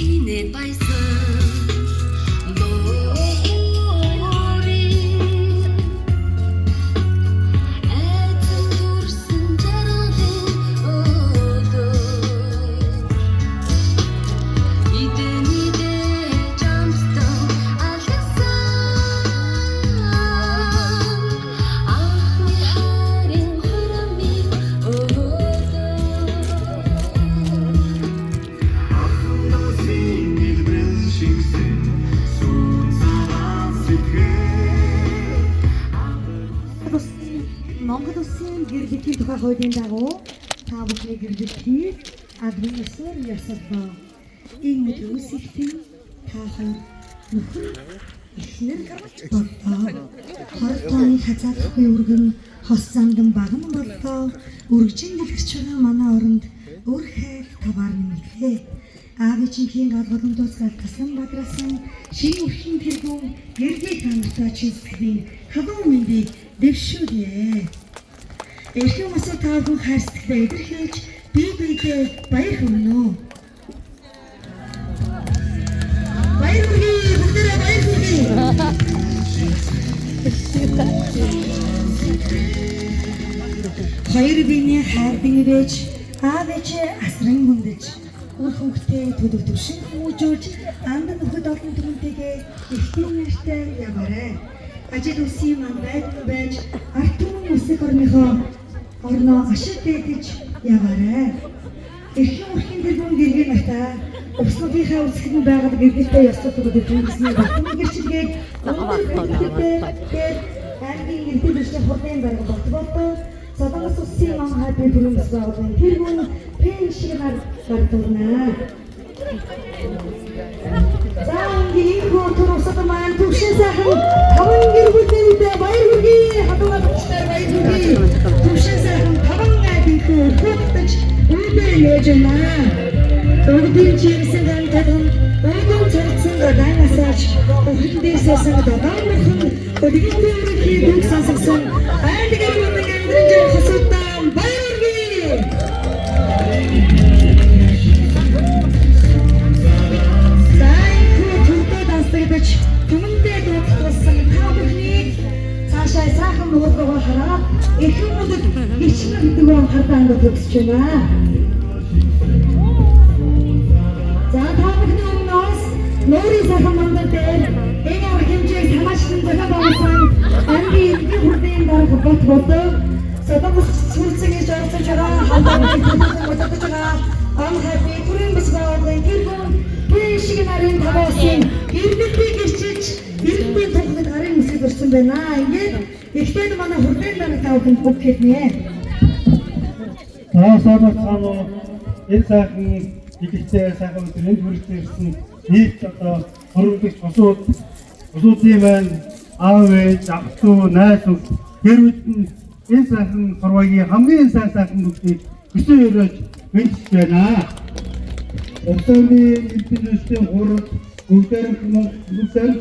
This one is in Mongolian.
Инээд баясан дуурин айдсан дүрсэн жаргалын өдөр идэниде жамстан алгасан анхны хайрын хурамын өдөр. Монгол улсын гэр бүлийн тухай хуулийн дагуу та бүхний гэр бүлийг албан ёсоор ёсолдоо. Энэ мэд үүсгэхдээ та хоёр нөхөр эхнэр боллоо. Хорог тооны хазаахгүй өргөн хос зандан баган боллоо. Өргөжин дэлгэрч байгаа манай оронд өр хайл таваар нэмэлээ. Аав ээжийнхээ гал боломдоос галтгасан бадрасан шинэ өрхийн тэргүүн гэрдээ та нартай чин сэтгэлийн халуун мэндийг дэвшүүлье. Эрхэм өсөө та бүхэн хайр сэтгэлээ илэрхийлж бие биедээ баяр хүргэнэ. Баяр хүргэе, бүгдээрээ баяр хүргэе. Хоёр биений хайр бинивэж, аав ээжээ асран хүндэж, үр хөвгтөө төлөв төвшин хүмүүжүүлж, анд нөхөд олон түмэнтэйгээ ихтэй нэртэй яваарай. Ажил үсгийн манд байдгүй байж, ард түмэн үсэг орныхоо орноо ашиг дээдэж яваарай. Эрхэм өрхийн тэргүүн гэргийн натаа Увснуудынхаа үзэсгэлэн байгаль гэргэлтэй ёслол өгдөг түүнсний батан гэрчилгээг өндөр гэрэлтэй аймгийн эрдэм бичгийн хурлын дарга Батболдоо Солонгос улсын ман хайбын төрийн бас байгууллагын тэргүүн Пэн шиг нар гардурнаа. За ингээд энэ хүү төр усад маань төвшин сайхан таван гэр бүлийн үдэ баяр хүргэе. Хадууга төвчтэй баяр хүргэе. Төвшин сайхан таван айлынхээ өрхөддөж үдэ нээж байна. Өгдийн чимсэн ган таган өвгөн царцсан гадаан асаач өхөн дээсээсэн додаан мөрхөн өдгийн төврөхийн дүг сонсгосон айл гэр бүлийн амьдран жир хосуудаа баяр хүргэе. За энэхүү төрдөө дансагдаж түмэндээ дуудагдсан та бүхнийг цаашаа сайхан нуургоо хараад эрхэм мөндөд гिचнэр гэдэг хардаа ангид төгсөж байна. За та бүхний өмнөөс нуурын сайхан мандал дээр энэ арга хэмжээг санаачлан зохион байгуулсан аймгийн иргэдийн хурлын дарга Бат Бодоо Солонгос сүлцэн гэж оролцож байгаа хамгаалалтын төлөөлөн удирдах байгаа ам хайпи төрийн бас байгууллагын тэргүүн Пэн шиг нарын таваа улсын иргэдийг гэрчилж иргэдийн тухайд гарын үсэг өрсөн байна. Ингээд ихтэй манай хурлын дарга та бүхэнд үг хэлнэ. За сайн уу? Энэ сайхан идэвхтэй сайхан өдөр энд хүрэлцэн ирсэн нийт одоо хөрөнгөч бусууд бусуудын маань аав ээж, ах дүү, найз нөхөд гэр бүлд нь энэ сайхан хорвоогийн хамгийн сайн сайхан бүгдийг хүсэн өрөөж мэдчихэж байна. Угсааны эрдэнэ үйлсийн хурал бүгдээрээ бүгдээр